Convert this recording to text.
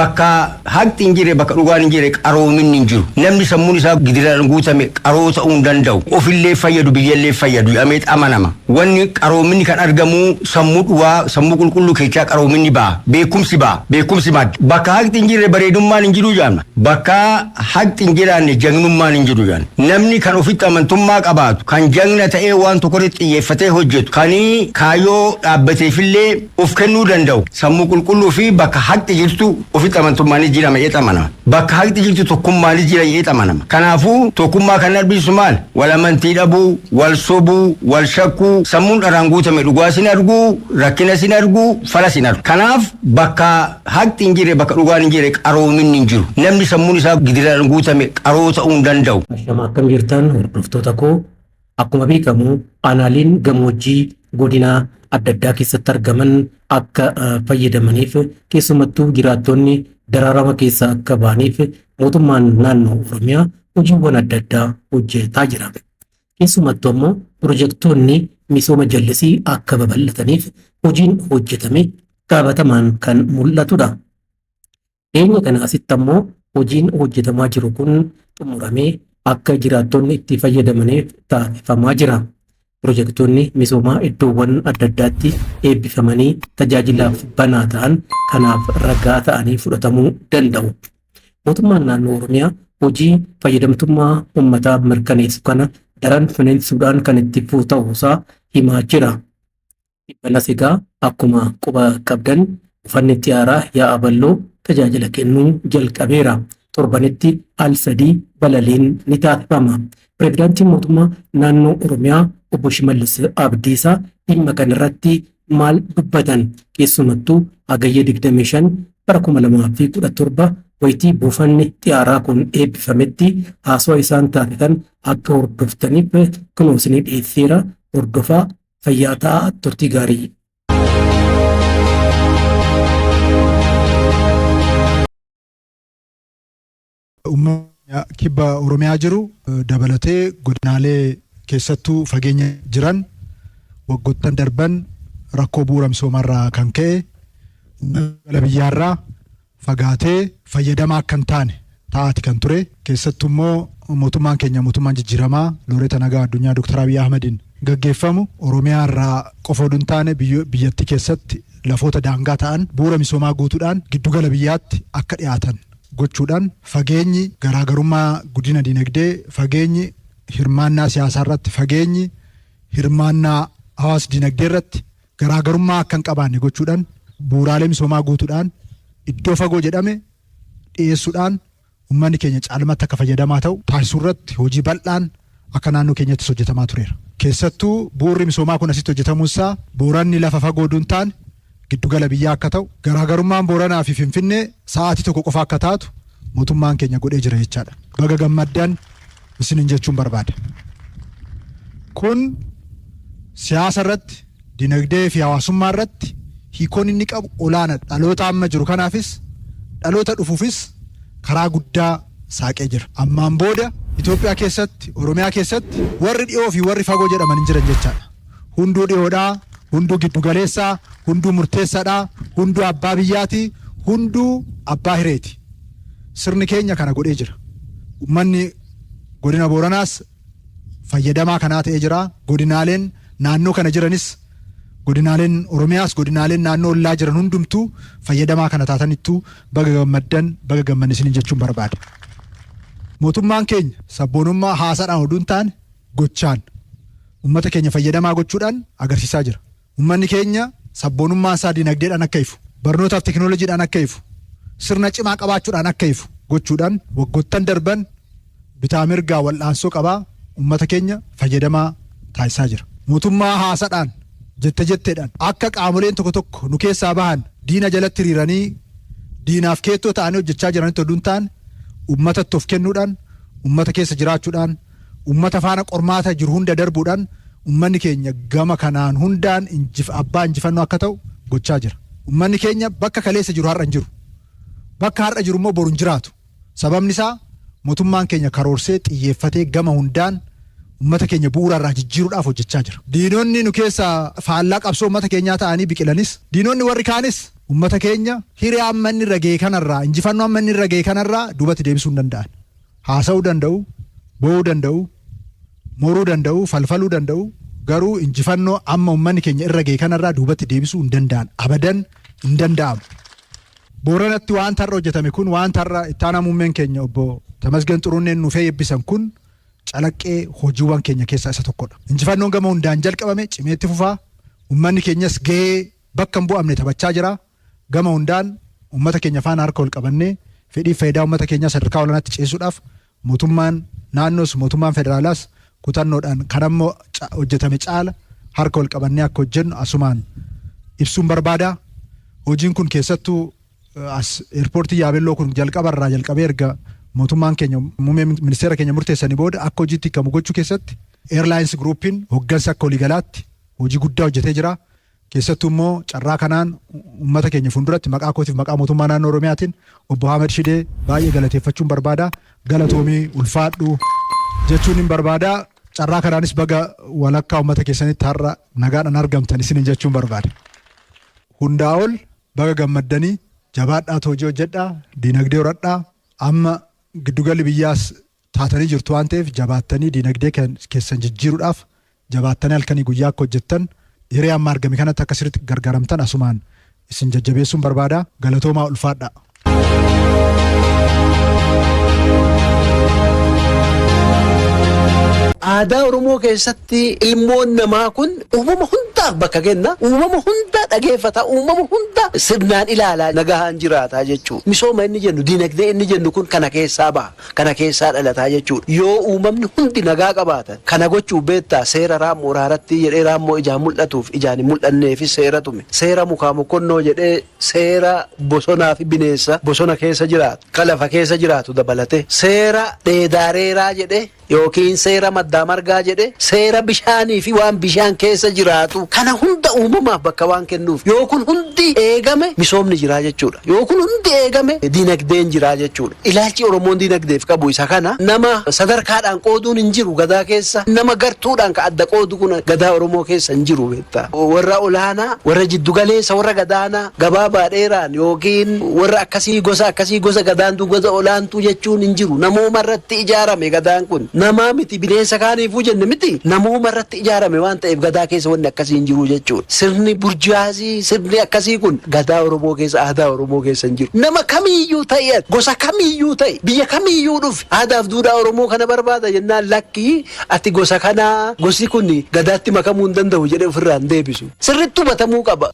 Bakka haqni hin jirre, bakka dhugaan hin jirre, qaroominni hin jiru. Namni sammuun isaa gidiraan guutame qaroo ta'uu hin danda'u. Ofillee fayyadu, biyyallee fayyadu jedhamee amanama. Wanni qaroominni kan argamu sammuu dhugaa, sammuu qulqulluu keessaa qaroominni ba'a. Beekumsi ba'a. Beekumsi madda. Bakka haqni hin jirre bareedummaan hin jiru jedhama. Bakka haqni hin jiraanne jagnummaan hin jiru jedhama. Namni kan ofitti amantummaa qabaatu, kan jagna ta'ee waan tokko irratti xiyyeeffatee hojjetu, kan kaayyoo dhaabbateefillee of kennuu danda'u, sammuu qulqulluu fi bakka haqni jirtu ofitti amantummaanis jira jedhee amanama. Bakka haqni jirtu tokkummaanis jira jedhee amanama. Kanaafuu tokkummaa kan arbisu maal? Wal amantii dhabuu, wal sobuu, wal shakkuu, sammuun dharaan guutame dhugaa sin arguu, rakkina sin arguu, fala sin argu. Kanaaf bakka haqni hin jirre, bakka dhugaan hin jirre, qaroominni hin jiru. Namni sammuun isaa gidiraan guutame qaroo ta'uu hin danda'u. Ashama, akkam jirtan hordoftoota koo? Akkuma beekamu aanaaleen gammoojjii godinaa adda addaa keessatti argaman akka fayyadamaniif, keessumattuu jiraattonni daraarama keessa akka ba'aniif mootummaan naannoo Oromiyaa hojiiwwan adda addaa hojjetaa jira. Keessumattuu ammoo pirojektoonni misooma jallisii akka babal'ataniif hojiin hojjetame qabatamaan kan mul'atudha. Dhiyeenya kana asitti ammoo hojiin hojjetamaa jiru kun xumuramee akka jiraattonni itti fayyadamaniif taasifamaa jira. Pirojektoonni misoomaa iddoowwan adda addaatti eebbifamanii tajaajilaaf banaa ta'an kanaaf ragaa ta'anii fudhatamuu danda'u. Mootummaan naannoo Oromiyaa hojii fayyadamtummaa uummataa mirkaneessu kana daran finiinsuudhaan kan itti fufu ta'uusaa himaa jira. Dhibbanas egaa akkuma quba qabdan buufanni xiyyaaraa Yaa'a Balloo tajaajila kennuu jalqabeera. Torbanitti al 3 balaliin ni taasifama. Pireezidaantiin mootummaa naannoo Oromiyaa obbo Shimallis Abdiisaa dhimma kanarratti maal dubbatan? Keessumattuu Hagayya 25 bara 2017 wayitii buufanni xiyyaaraa kun eebbifametti haasawaa isaan taasisan akka hordoftaniif kunoo isinii dhiyeesseera. Hordofaa, fayyaa ta'aa, turtii gaarii. Uummanni kibba Oromiyaa jiru dabalatee godinaalee keessattuu fageenya jiran waggoottan darban rakkoo bu'uura misoomarraa kan ka'e gala biyyaarraa fagaatee fayyadamaa akka hin taane ta'aati kan ture. Keessattuu immoo mootummaan keenya, mootummaan jijjiiramaa Looreeta Nagaa Addunyaa Dr. Abiy Ahmediin gaggeeffamu, Oromiyaa irraa qofa oduu hin taane biyyattii keessatti lafoota daangaa ta'an bu'uura misoomaa guutuudhaan giddugala biyyaatti akka dhiyaatan gochuudhaan fageenyi garaagarummaa guddina dinagdee, fageenyi hirmaannaa siyaasaa irratti, fageenyi hirmaannaa hawaas dinagdee irratti garaagarummaa akka hin qabaanne gochuudhaan bu'uuraalee misoomaa guutuudhaan iddoo fagoo jedhame dhiyeessuudhaan uummanni keenya caalmatti akka fayyadamaa ta'u taasisuu irratti hojii bal'aan akka naannoo keenyattis hojjetamaa tureera. Keessattuu bu'uurri misoomaa kun asitti hojjetamuunsaa Booranni lafa fagoo oduu hin taane giddugala biyyaa akka ta'u, garaagarummaan Booranaa fi Finfinnee sa'aatii 1 qofa akka taatu mootummaan keenya godhee jira jechaadha. Baga gammaddan isinin jechuun barbaada. Kun siyaasa irratti, dinagdee fi hawaasummaa irratti hiikoon inni qabu olaanaadha. Dhaloota amma jiru kanaafis dhaloota dhufuufis karaa guddaa saaqee jira. Ammaan booda Itoophiyaa keessatti, Oromiyaa keessatti warri dhiyoo fi warri fagoo jedhaman hin jiran jechaadha. Hunduu dhiyoodha, hunduu giddugaleessa, hunduu murteessaadha, hunduu abbaa biyyaati, hunduu abbaa hireeti. Sirni keenya kana godhee jira. Uummanni godina Booranaas fayyadamaa kanaa ta'ee jira. Godinaaleen naannoo kana jiranis, godinaaleen Oromiyaas, godinaaleen naannoo ollaa jiran hundumtuu fayyadamaa kana taatanittuu baga gammaddan, baga gammanne isiniin jechuun barbaada. Mootummaan keenya sabboonummaa haasaadhaan oduu hin taane gochaan uummata keenya fayyadamaa gochuudhaan agarsiisaa jira. Uummanni keenya sabboonummaan isaa dinagdeedhaan akka ifu, barnootaaf teekinooloojiidhaan akka ifu, sirna cimaa qabaachuudhaan akka ifu gochuudhaan waggoottan darban bitaa mirgaa wal'aansoo qabaa uummata keenya fayyadamaa taasisaa jira. Mootummaa haasaadhaan, jette jetteedhaan akka qaamoleen tokko tokko nu keessaa bahan diina jalatti hiriiranii diinaaf keettoo ta'anii hojjechaa jiranitti oduu hin taane uummatatti of kennuudhaan, uummata keessa jiraachuudhaan, uummata faana qormaata jiru hunda darbuudhaan uummanni keenya gama kanaan hundaan abbaa injifannoo akka ta'u gochaa jira. Uummanni keenya bakka kaleessa jiru har'a hin jiru. Bakka har'a jiru immoo boru hin jiraatu. Sababni isaa mootummaan keenya karoorsee xiyyeeffatee gama hundaan uummata keenya bu'uura irraa jijjiiruudhaaf hojjechaa jira. Diinonni nu keessaa faallaa qabsoo uummata keenyaa ta'anii biqilanis, diinonni warri kaanis Uummata keenya hiree amma inni irra ga'e kanarraa, injifannoo amma inni irra ga'e kanarraa duubatti deebisuu hin danda'an. Haasa'uu danda'u, boo'uu danda'u, moruu danda'u, falfaluu danda'u, garuu injifannoo amma uummanni keenya irra ga'e kanarraa duubatti deebisuu hin danda'an. Abadan hin danda'amu. Booranatti waan har'a hojjetame kun, waan har'a itti aanaa muummeen keenya obbo Tamasgen Xurunneen nuuf eebbisan kun calaqqee hojiiwwan keenya keessaa isa tokkodha. Injifannoon gama hundaan jalqabame cimeetti fufaa. Uummanni keenyas gahee bakka hin bu'amne taphachaa jira. Gama hundaan uummata keenya faana harka wal qabannee fedhii faayidaa uummata keenyaa sadarkaa olaanaatti ceesisuudhaaf mootummaan naannoos mootummaan federaalaas kutannoodhaan kan ammoo hojjetame caala harka wal qabannee akka hojjennu asumaan ibsuun barbaada. Hojiin kun keessattuu as eerpoortii Yaabelloo kun jalqabarraa jalqabee erga mootummaan keenya muummee ministeera keenya murteessanii booda akka hojiitti hiikamu gochuu keessatti Airlines Groupiin hoggansa akka waliigalaatti hojii guddaa hojjetee jira. Keessattuu immoo carraa kanaan uummata keenya fuulduratti maqaa kootiif maqaa mootummaa naannoo Oromiyaatiin obbo Ahmed Shidee baay'ee galateeffachuun barbaada. Galatoomii, ulfaadhu jechuun hin barbaada. Carraa kanaanis baga walakkaa uummata keessanitti har'a nagaadhaan argamtan isiniin jechuun barbaada. Hundaa ol baga gammaddanii, jabaadhaa, hojii hojjedhaa, diinagdee horadhaa. Amma giddugalli biyyaas taatanii jirtu waan ta'eef jabaattanii diinagdee keessan jijjiiruudhaaf jabaattanii halkanii guyyaa akka hojjettan, hiree amma argame kanatti akka sirriitti gargaaramtan asumaan isin jajjabeessuun barbaada. Galatoomaa, ulfaadhaa. Aadaa Oromoo keessatti ilmoon namaa kun uumama hundaaf bakka kenna. Uumama hunda dhageeffata. Uumama hunda sirnaan ilaalaa nagahaan jiraata jechuudha. Misooma inni jennu, diinagdee inni jennu kun kana keessaa baha. Kana keessaa dhalataa jechuudha. Yoo uumamni hundi nagaa qabaatan kana gochuu beektaa, seera raammoo raaratti jedhee raammoo ijaan mul'atuuf ijaan hin mul'anneefis seera tume. Seera mukaa mokkonnoo jedhee seera bosonaa fi bineensa bosona keessa jiraatu, ka lafa keessa jiraatu dabalate. Seera dheedaareeraa jedhee yookiin seera maddaa margaa jedhe, seera bishaanii fi waan bishaan keessa jiraatu kana hunda uumamaaf bakka waan kennuuf, yoo kun hundi eegame misoomni jiraa jechuudha. Yoo kun hundi eegame diinagdeen jiraa jechuudha. Ilaalchi Oromoon diinagdeef qabu isa kana. Nama sadarkaadhaan qooduun hin jiru gadaa keessa. Nama gartuudhaan ka adda qoodu kun gadaa Oromoo keessa hin jiru beektaa. Warra olaanaa, warra jiddugaleessa, warra gadaanaa, gabaabaa dheeraan yookiin warra akkasii, gosa akkasii, gosa gadaantuu, gosa olaantuu jechuun hin jiru. Namooma irratti ijaarame gadaan kun. Namaa miti, bineensa kaaniifuu jenne miti, namooma irratti ijaarame waan ta'eef gadaa keessa wanni akkasii hin jiru jechuudha. Sirni burjaazii, sirni akkasii kun gadaa Oromoo keessa, aadaa Oromoo keessa hin jiru. Nama kamiiyyuu ta'e, gosa kamiiyyuu ta'e, biyya kamiiyyuu dhufe, aadaaf duudhaa Oromoo kana barbaada jennaan, lakkii, ati gosa kanaa, gosi kun gadaatti makamuu hin danda'u jedhee ofirraa hin deebisu. Sirriitti hubatamuu qaba.